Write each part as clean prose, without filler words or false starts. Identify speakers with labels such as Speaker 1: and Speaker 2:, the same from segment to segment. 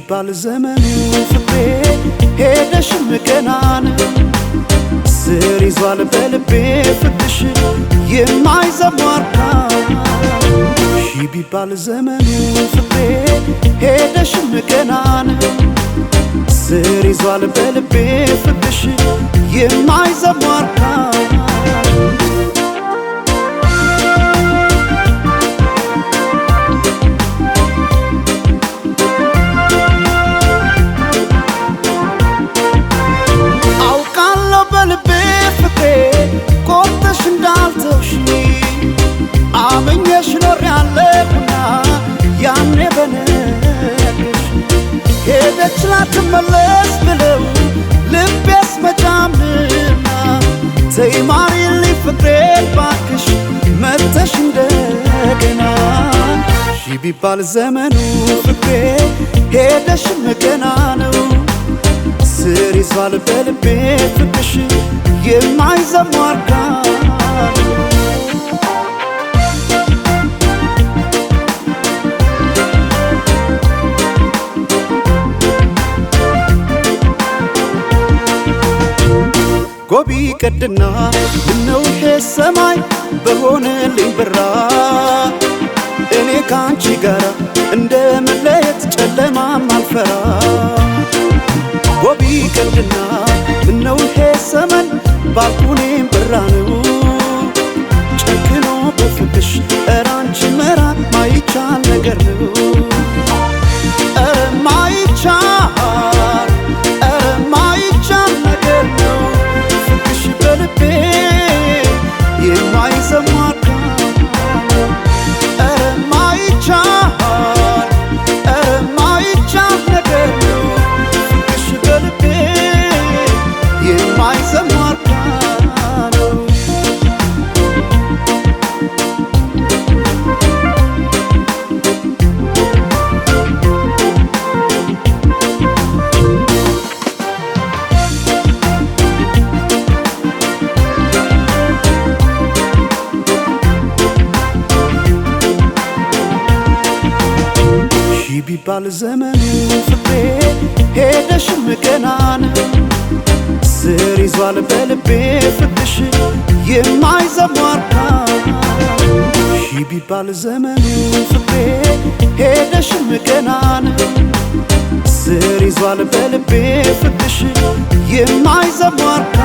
Speaker 1: ቢባል ዘመኑ ፍቅሬ ሄደሽም ገና ነው ስር ይዟል በልቤ ፍቅርሽ የማይዘሟርካ ሺህ ቢባል ዘመኑ ፍቅሬ ሄደሽም ገና ነው ስር ይዟል በልቤ ፍቅርሽ የማይዘሟርካ ቆርጠሽ እንዳልተውሽኝ አምኜሽ ኖሬያለሁና ያኔ በነገሽ ሄደች ላትመለስ ብለው ልቤስ መጫምና ተይ ማሪልኝ ፍቅሬን ባክሽ መተሽ እንደገና ሺህ ቢባል ዘመኑ ፍቅሬ ሄደሽም ገና ነው ስር ይዟል በልቤ ፍቅርሽ የማይዘሟርካ ጎቢ ቀድና ምነው ይሄ ሰማይ በሆነልኝ ብራ እኔ ካንቺ ጋራ እንደመለየት ጨለማም አልፈራ ጎቢ ቀድና ምነው ይሄ ሰመን ባልኩኔም ብራ ነው ጨክኖ በፍቅሽ ኧረ አንቺ መራቅ ማይቻል ነገር ነው ኧረ ማይቻል ኧረ ማይቻል ነገር ነው ፍቅርሽ በልቤ የማይዘሟርካ ኧረ ማይቻል ኧረ ማይቻል ነገር ነው ፍቅርሽ በልቤ የማይዘሟርካ ነው። ሺህ ቢባል ዘመኑ ፍቅሬ ሄደሽም ገና ነው ስር ይዟል በልቤ ፍቅርሽ የማይዘሟርካ ሺህ ቢባል ዘመኑ ፍቅሬ ሄደሽም ገና ነው ስር ይዟል በልቤ ፍቅርሽ የማይዘሟርካ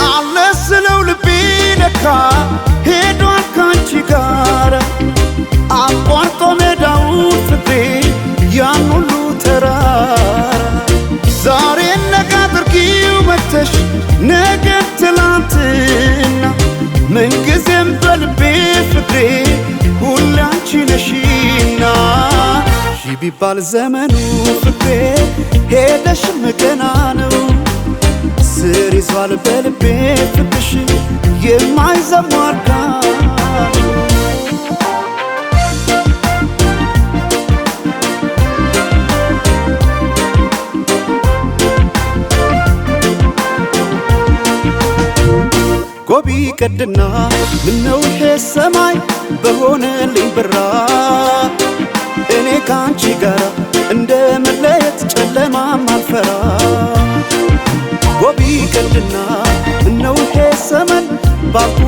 Speaker 1: አለስለው ልቤ ለካ ሄዷል ካንቺ ጋር አቋርጦ ሜዳውን ፍቅሬ ያን ሁሉ ተራራ ዛሬ ነገ አድርጊው መተሽ ነገ ትላንትና ምንጊዜም በልቤ ፍቅሬ ሁሌ አንቺ ነሽና ሺህ ቢባል ዘመኑ ፍቅሬ ሄደሽም ገና ነው ስር ይዟል በልቤ ፍቅርሽ የማይዘሟርካ ጎቢ ቀድና ምነው ይሄ ሰማይ በሆነልኝ ብራ እኔ ካንቺ ጋራ እንደመለየት ጨለማም አልፈራ ጎቢ ቀድና ምነው ይሄ ሰመን ባልኩ